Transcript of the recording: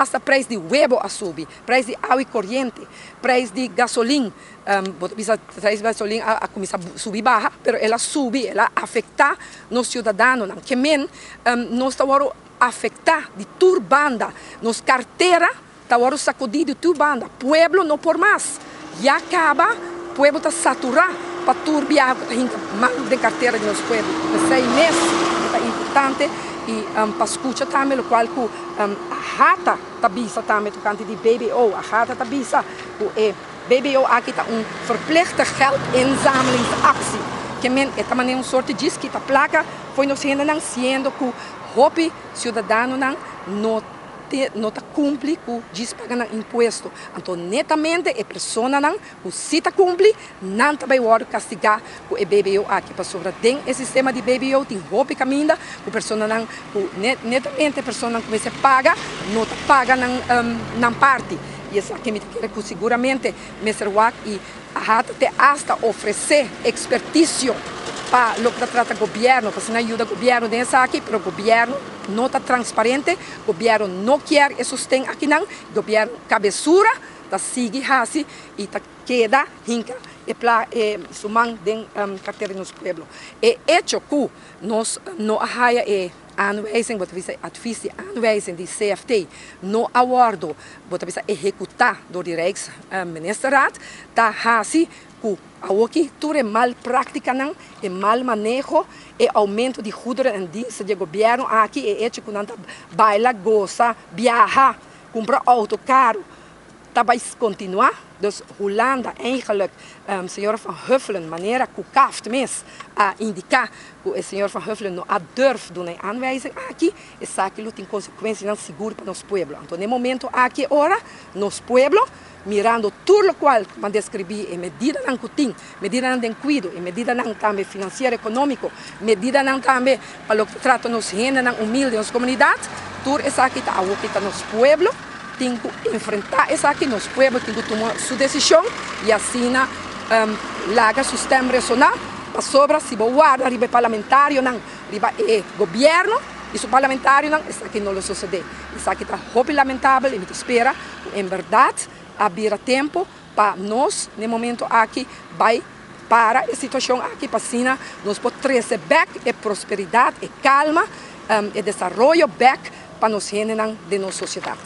Hasta prijs di webo a subi, prijs di awa y coriente, prijs di gasolin, bo ta bisa prijs di gasolin a cuminsa subi baha, pero el a subi, el a afecta nos ciudadanonan. Ke men nos ta worde afecta di tur banda, nos cartera ta worde sacudi di tur banda. Pueblo no por mas, ya caba pueblo ta satura pa tur biaha cu ta hinca man den cartera di nos pueblo. P'esey mes ta importante y pa scucha tambe locual cu AHATA ta bisa tambe tocante di BBO. AHATA ta bisa cu e BBO aki ta un verplichte geldinzamelingsactie. Ke men e ta manera un soort di kita placa fo'i nos hendenan, siendo cu hopi ciudadanonan no ta cumpli cu djis paga nan impuesto. Anto netamente e personanan cu si ta cumpli, nan ta bay wordo castiga cu e BBO aki. Pasobra den e sistema di BBO tin hopi caminda cu personanan cu netamente personanan cu mester paga, no ta paga nan parti. Y esaki mi ta kere cu seguramente mester wak y AHATA te hasta ofrece experticio pa loke ta trata gobierno, pa asina yuda gobierno den esaki, pero gobierno no ta transparente, gobierno no kier e sosten akinan, gobierno cabesura ta sigui haci y ta keda hinca e pla e su man den cartera di nos pueblo. E hecho cu nos no a haya e aanwijzing, bo ta bisa advies di aanwijzing di CFT, no a wordo, bo ta bisa, ehecuta door di Rijksministerraad, ta haci cu awoki tur e mal practicanan, e mal maneho, e aumento di goederen en diensten di gobierno aki, e hecho cu nan ta baila, goza, viaja, cumpra auto caro, ta bay continua. Dus Hulanda eigenlijk, señor Van Huffelen, manera cu CAFT mes a indica cu e señor Van Huffelen no a durf duna e aanwijzing aki, esaki lo tin consecuencianan sigur pa nos pueblo. Anto, na e momento aki ora, nos pueblo, mirando tur locual cu m'a describi, e medidanan cu tin, medidanan den cuido, e medidanan tambe financiero economico, medidanan tambe pa loke trata nos hendenan humilde, nos comunidad, tur esaki ta awo cu ta nos pueblo tin cu enfrenta esaki, nos pueblo tin cu tuma su decision y asina laga su stem resona, pasobra si bo warda riba e parlamentarionan, riba e gobierno y su parlamentarionan, esaki no lo sucede. Esaki ta hopi lamentabel y mi ta spera cu en berdad a bira tempo pa nos, na e momento aki, bay para e situacion aki, pa asina nos por trece bek e prosperidad, e calma, e desaroyo bek pa nos hendenan den nos sociedad.